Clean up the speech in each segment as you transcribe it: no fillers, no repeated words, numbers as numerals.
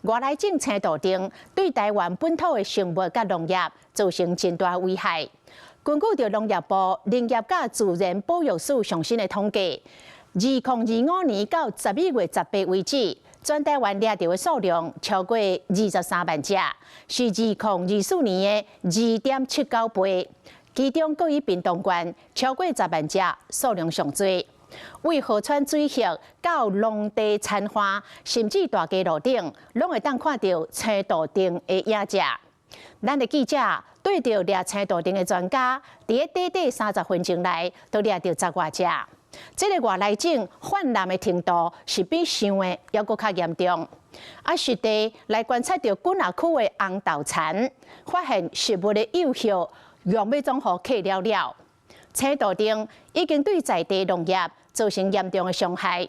外來種青杜鵑對台灣本土的生物佮農業造成真大危害。根據著農業部林業佮自然保育署上新的統計，2025年到12月18為止，全台灣掠著的數量超過23萬隻，是2024年的2.79倍。其中，閣以屏東縣超過10萬隻，數量上濟。對河川水域到農地田岸，甚至大街路頂，攏會當看著青杜鵑的影子。咱的記者對著掠青杜鵑的專家，佇咧短短30分鐘內，都掠著十外隻。這个外來種泛濫的程度是比想的猶閣較嚴重。啊，實地來觀察著幾若區的紅豆田，發現食物的幼葉用欲總予囥了了。青杜鵑已經對在地農業造成嚴重的傷害。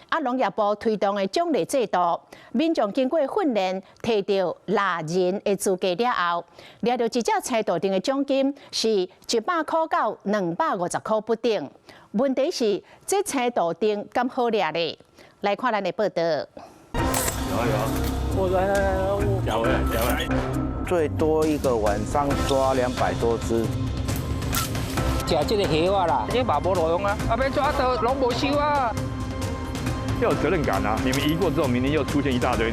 啊，農業部推動的獎勵制度，民眾經過訓練，提著獵人的資格了後，掠著一隻青杜鵑的獎金是100塊到250塊不等。問題是，這青杜鵑敢好掠咧？來看咱的報道。有啊有啊，我來來來，我咬回來咬回來。最多一個晚上抓200多隻。食這个蝦仔啦，這嘛無路用啊，啊欲抓著攏無收啊。要有責任感啊！你們移過之後，明年又出現一大堆。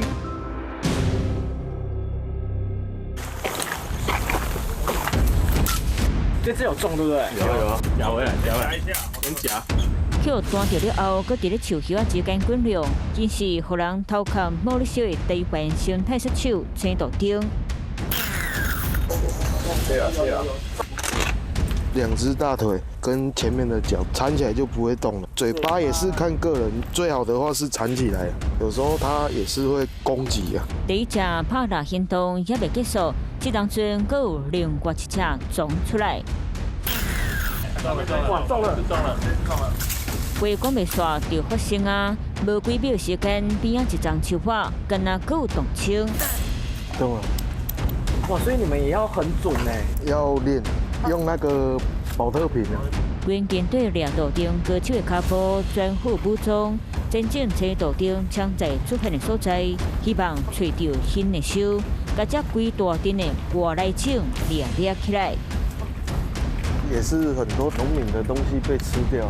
這隻有中對不對？有有，咬回來，咬回來，先夾。予彈著了後，閣佇咧樹葉仔之間滾動，真是予人頭殼冒咧燒的台灣生態殺手青杜鵑。對啊對啊。兩隻大腿跟前面的腳纏起來就不會動了，嘴巴也是看個人，最好的話是纏起來，有時候它也是會攻擊啊。第一隻拍獵行動猶未結束，這當陣閣有另外一隻衝出來。哇，中了，中了，中了！話講袂煞就發生啊！無幾秒時間，邊仔一叢樹葉，敢若閣有動清。中了。哇，所以你們也要很準欸。要練，用那個寶特瓶啊。關鍵對掠杜鵑高手的跤步，全副武裝，真正青杜鵑潛在出現的所在，希望揣著新的手，共這規大陣的外來種掠掠起來。也是很多農民的東西被吃掉，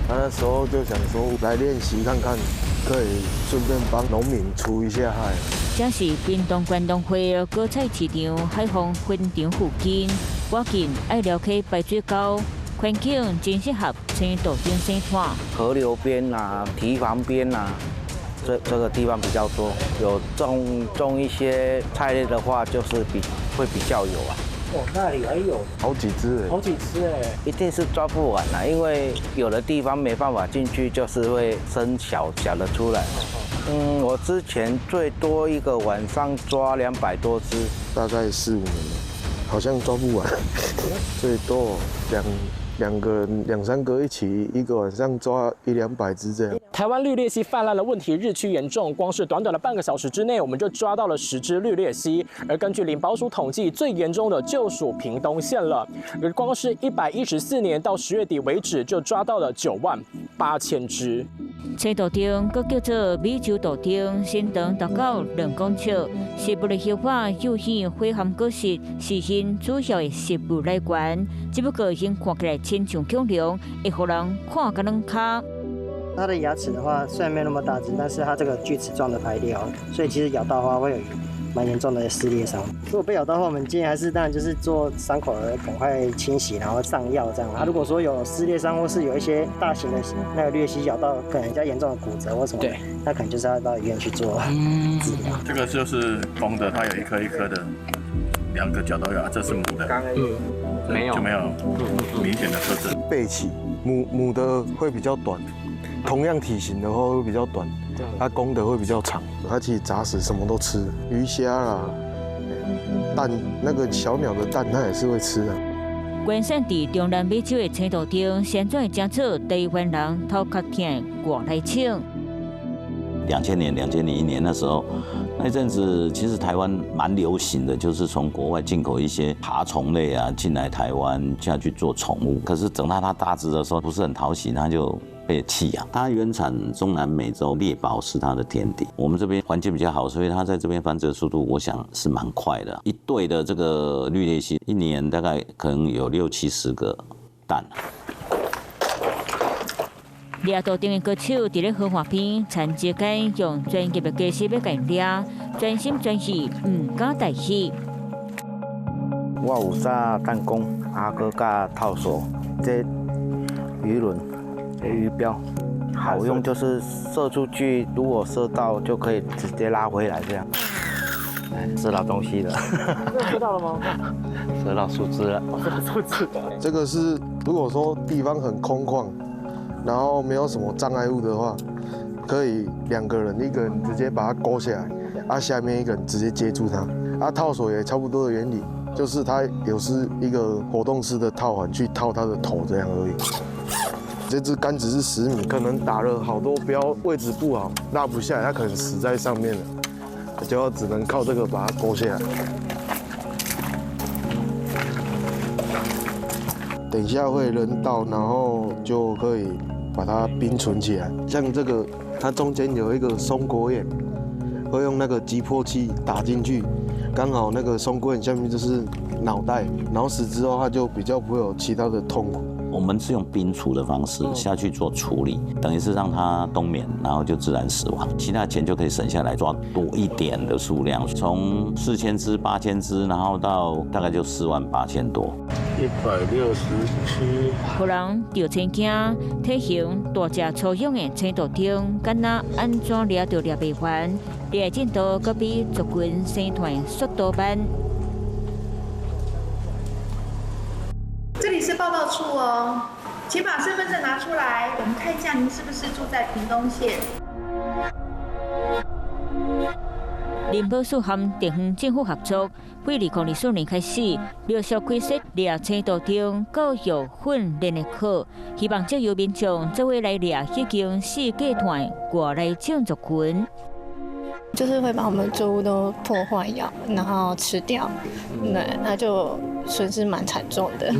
他那時候就想說來練習看看，可以順便幫農民除一下害。這是屏東縣農會果菜市場海豐分場附近，倚近隘寮溪排水溝，環境真適合青杜鵑生態。河流邊啊，堤防邊啊，這個地方比較多，有種一些菜類的話，就是會比較有啊。哦，那裡還有好幾隻，好幾隻哎，一定是抓不完啦，因為有的地方沒辦法進去，就是會生小小的出來。嗯，我之前最多一個晚上抓200多隻，大概四五年了，好像抓不完，最多兩個人兩三個一起，一個晚上抓一兩百隻這樣。台灣綠鬣蜥泛濫的問題日趨嚴重，光是短短的半個小時之內，我們就抓到了10隻綠鬣蜥。而根據林保署統計，最嚴重的就屬屏東縣了。而光是114年到10月底為止，就抓到了9萬8千隻。青杜鵑閣叫做美洲杜鵑，身長達到2公尺，食物的葉仔、幼葉、花含果實是𪜶主要的食物來源。只不過𪜶看起來親像恐龍，會予人看甲軟跤。它的牙齒的話，雖然沒那麼大隻，但是它這個鋸齒狀的排列哦，所以其實咬到的話會有蠻嚴重的撕裂傷。如果被咬到的話，我們建議還是當然就是做傷口的趕快清洗，然後上藥這樣。它如果說有撕裂傷或是有一些大型的那個鬣蜥咬到可能比較嚴重的骨折或什麼，那可能就是要到醫院去做治療。這個就是公的，它有一顆一顆的，兩個腳都有，這是母的，沒有就沒有明顯的特徵。背鰭母的會比較短。同樣體型的話會比較短，它公的會比較長。它其實雜食，什麼都吃，魚蝦啦，蛋那個小鳥的蛋，它也是會吃的。原產佇中南美洲的青杜鵑，現在成做台灣人頭殼疼的外來種。2000年、2001年那時候，那陣子其實台灣蠻流行的，就是從國外進口一些爬蟲類啊進來台灣下去做寵物。可是等到它大隻的時候，不是很討喜，它就被弃养。它原产中南美洲，猎豹是它的天敌。我们这边环境比较好，所以它在这边繁殖的速度，我想是蛮快的。一对的这个绿鬣蜥，一年大概可能有六七十个蛋。掠杜丁的高手伫咧河岸边，田之间用专业的技术欲共掠，专心专意，毋敢大意。我有扎弹弓，啊，阁佮套索，这鱼轮、鱼镖，好用就是射出去，如果射到就可以直接拉回来这样。射到东西了。射到了吗？射到树枝了。射到树枝。这个是如果说地方很空旷，然后没有什么障碍物的话，可以两个人，一个人直接把它勾下来，啊，下面一个人直接接住它。啊，套索也差不多的原理，就是它有是一个活动式的套环去套它的头这样而已。这支杆子是10米，可能打了好多标，位置不好，拉不下来，它可能死在上面了，就要只能靠这个把它勾下来。等一下会人到，然后就可以把它冰存起来。像这个，它中间有一个松果眼，会用那个击破器打进去，刚好那个松果眼下面就是脑袋，脑死之后它就比较不会有其他的痛苦。我们是用冰储的方式下去做处理，等于是让它冬眠，然后就自然死亡，其他钱就可以省下来抓多一点的数量，从4000只、8000只，然后到大概就48000多。167。予人著青惊，体型大只粗勇的青杜丁，敢若按怎掠都掠袂完，掠的进度阁比族群生团速度慢。这里是报到处哦，请把身份证拿出来，我们看一下您是不是住在屏东县。林保署和地方政府合作，自2024年开始，陆续开设掠青杜丁教育训练的课，希望藉由民众做伙来掠彼间四界团外来种族群。就是会把我们作物都破坏掉，然后吃掉，对，那就损失蛮惨重的。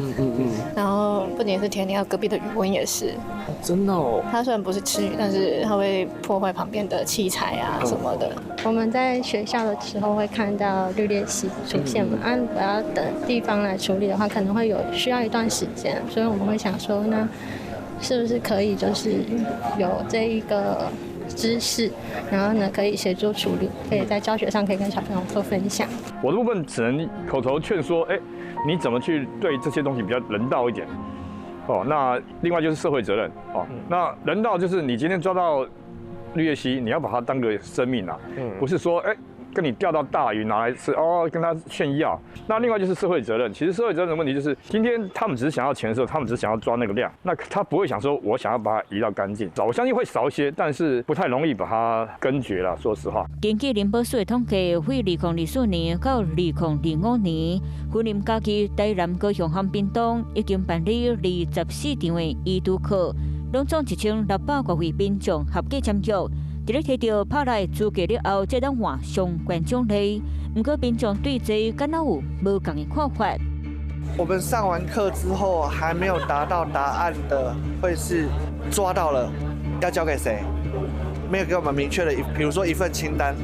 然后不仅是田里，隔壁的鱼塭也是。真的哦。它虽然不是吃鱼，但是它会破坏旁边的器材啊什么的。我们在学校的时候会看到绿鬣蜥出现嘛，啊，我要等地方来处理的话，可能会有需要一段时间，所以我们会想说，那是不是可以就是有这一个知识，然后呢，可以协助处理，可以在教学上可以跟小朋友做分享。我的部分只能口头劝说，哎，你怎么去对这些东西比较人道一点？哦，那另外就是社会责任哦。那人道就是你今天抓到绿鬣蜥，你要把它当个生命啊，不是说哎跟你钓到大鱼拿来吃哦，跟他炫耀。那另外就是社会责任，其实社会责任的问题就是，今天他们只是想要钱的时候，他们只是想要抓那个量，那他不会想说我想要把它移到干净。我相信会少一些，但是不太容易把它根绝了。说实话，根据林保署的统计，自2024年到2025年，云林嘉义、台南、高雄和屏东已经办理24场的移除课，拢总1600多位民众合计参与。伫咧提著拍来资格了后，才当换相关奖励。毋过民众对这敢若有无仝的看法。我们上完课之后还没有达到答案的，会是抓到了要交给谁？没有给我们明确的，比如说一份清单，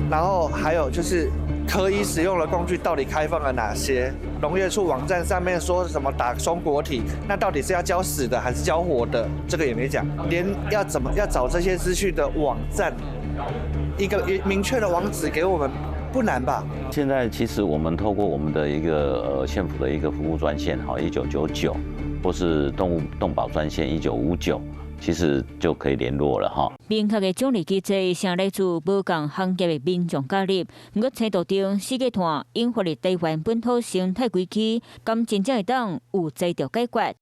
然后还有就是可以使用的工具到底开放了哪些？农业处网站上面说什么打松果体，那到底是要教死的还是教活的？这个也没讲，连要怎么要找这些资讯的网站，一个明确的网址给我们，不难吧？现在其实我们透过我们的一个县府的一个服务专线哈，1999，或是动物动保专线1959。其实就可以联络了哈。明确的奖励机制，是来自无仝行业的民众加入。毋过，青杜丁四界湠引发的台湾本土生态危机，敢真正会当有才调解决？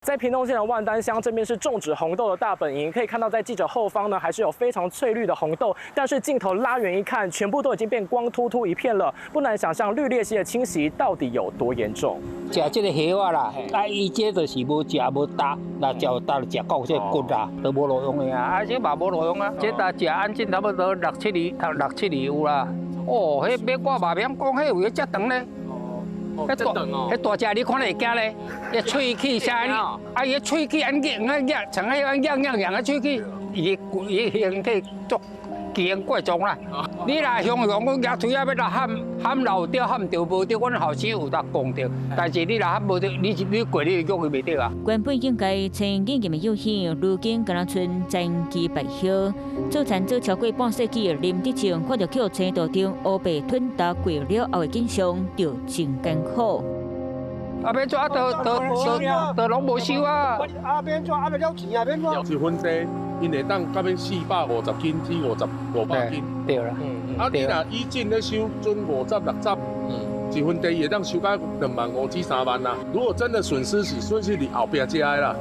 在屏东县的万丹乡这边是种植红豆的大本营，可以看到在记者后方呢，还是有非常翠绿的红豆，但是镜头拉远一看，全部都已经变光秃秃一片了，不难想象绿鬣蜥的侵袭到底有多严重。食这个虾仔啦，啊，伊这就是无食无焦，若食有焦就食到这骨啦，都无路用的啊，啊，这嘛无路用啊，这焦食安静差不多六七年，六七年有啦。哦，彼买我嘛免讲，彼有遮长咧。彼大彼大隻你看會驚咧？伊喙齒啥？啊，伊喙齒按硬啊硬，像彼按硬硬硬个喙齒，伊伊形體足奇形怪狀啦。你若雄雄講舉槌仔欲來喊喊老著喊著無著，阮後生有得講著。但是你若喊無著，你你過你就約伊袂著啊。原本應該青眼的幼魚，如今敢若賰殘枝敗葉。做田做超過半世紀的林德正，看著予青杜鵑烏白吞踏過了後的景象，就真艱苦。啊，欲怎啊？都都都都攏無收啊！啊，欲怎啊？欲了錢啊？欲怎？一分地，𪜶會當到尾450斤至5500斤。對啦。啊，你若以進咧收，準50、60，一分地會當收到2萬5至3萬啊。如果真的損失是損失佇後壁遮的啦。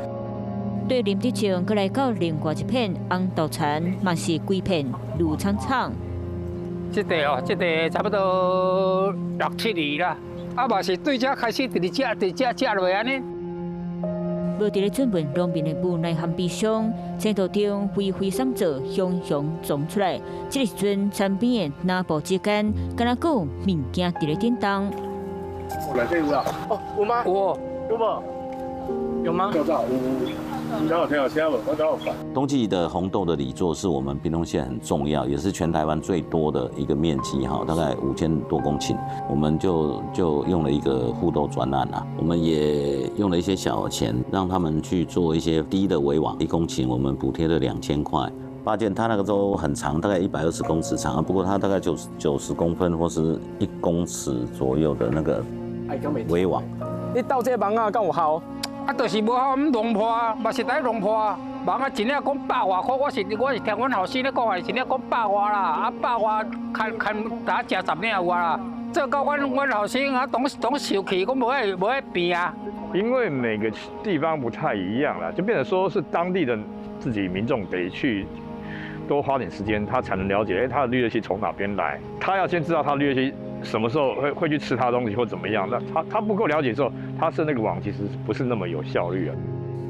對林德正，閣來到另外一片紅豆田，嘛是規片綠蒼蒼。這塊哦，這塊差不多六七年啦。啊，嘛是對這開始佇咧食，佇遮食落按呢。無佇咧準備農民的無奈和悲傷，青杜鵑飛飛閃做，雄雄撞出來。這個時陣，田邊的南部之間，敢若閣有物件佇咧振動。內底有啦。哦，有嗎？有，有無？有嗎？有。你剛有聽到聲無？我剛有講。冬季的紅豆的犁作是我們屏東縣很重要，也是全台灣最多的一個面積哈，大概5000多公頃。我們就用了一個護豆專案啊，我們也用了一些小錢，讓他們去做一些低的圍網，1公頃我們補貼了2000塊。八件它那個都很長，大概120公尺長，不過它大概90公分或是1公尺左右的那個圍網。你鬥這個網仔敢有效？啊，就是無效，毋弄破，嘛是佇弄破。網仔一領講百外箍，我是聽阮後生咧講的，一領講百外啦，啊百外牽牽打食十領有啊啦。這到阮阮後生啊，當當受氣，講無愛無愛變啊。因為每個地方不太一樣啦，就變成說是當地的自己民眾得去多花點時間，他才能了解，哎，他的綠鬣蜥從哪邊來。他要先知道他綠鬣蜥什麼時候會去吃他東西或怎麼樣。那他不夠了解之後，他設那個網其實不是那麼有效率啊。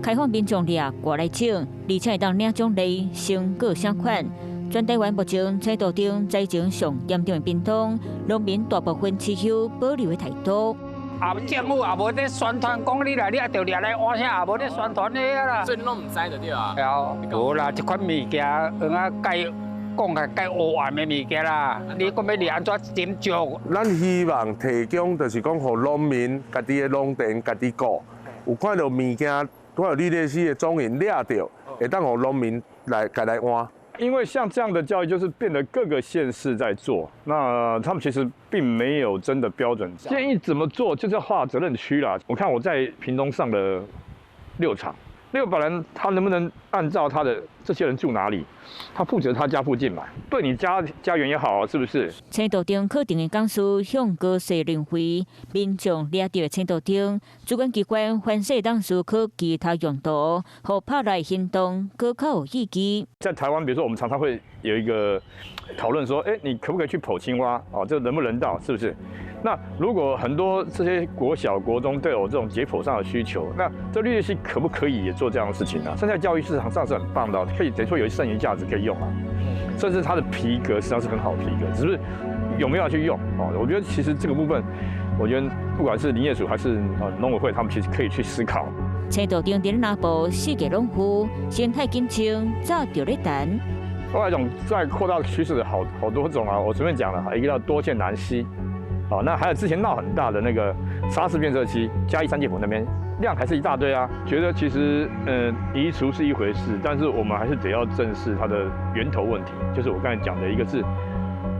開放民眾掠外來種，而且會當領獎勵，成果相款。全台灣目前青杜鵑災情上嚴重的屏東，農民大部分持有保留的態度。啊，政府也無咧宣傳，講你來你也著掠來換啥，也無咧宣傳的啦。所以你攏毋知就對啊。對啊，無啦，這款物件，用啊蓋講較蓋烏暗的物件啦。你講欲掠按怎斟酌？咱希望提供就是講，予農民家己的農田家己顧，有看著物件，看著綠鬣蜥的蹤影掠著，會當予農民來共來換。因為像這樣的教育，就是變得各個縣市在做，那他們其實並沒有真的標準。建議怎麼做，就是要劃責任區啦。我看我在屏東上了6場，600人他能不能按照他的這些人住哪裡，他負責他家附近嘛，對你家家園也好，是不是？青杜鵑課程的講師向高勢認為，民眾掠著青杜鵑，主管機關凡勢當思考其他用途，予拍來行動閣較有意義。在台灣，比如說我們常常會有一個討論說，哎，你可不可以去剖青蛙？哦，這人不人道，是不是？那如果很多這些國小、國中都有這種解剖上的需求，那這綠鬣蜥可不可以也做這樣的事情呢？生態教育市場上是很棒的，可以等於說有剩餘價值可以用啊，甚至它的皮革實際上是很好的皮革，只是有沒有要去用哦？我覺得其實這個部分，我覺得不管是林業署還是農委會，他們其實可以去思考。青杜鵑佇南部四界攏有，生態景清，早就咧等。另外一種在擴大趨勢的好好多種啊，我隨便講了，一個叫多線南蜥，哦，那還有之前鬧很大的那個沙氏變色蜥，嘉義三界埔那邊量還是一大堆啊。覺得其實，移除是一回事，但是我們還是得要正視它的源頭問題，就是我剛才講的一個是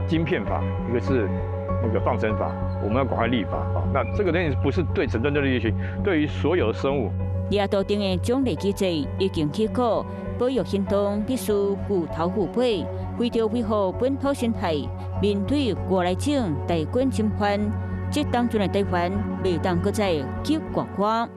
晶片法，一個是那個放生法，我們要趕快立法啊。那這個東西不是對整段的綠鬣蜥，對於所有的生物。掠杜鵑的獎勵機制已經起鼓，保育行動必須虎頭虎尾，為著維護本土生態，面對外來種大軍侵犯，這當陣的台灣袂當閣再急呱呱。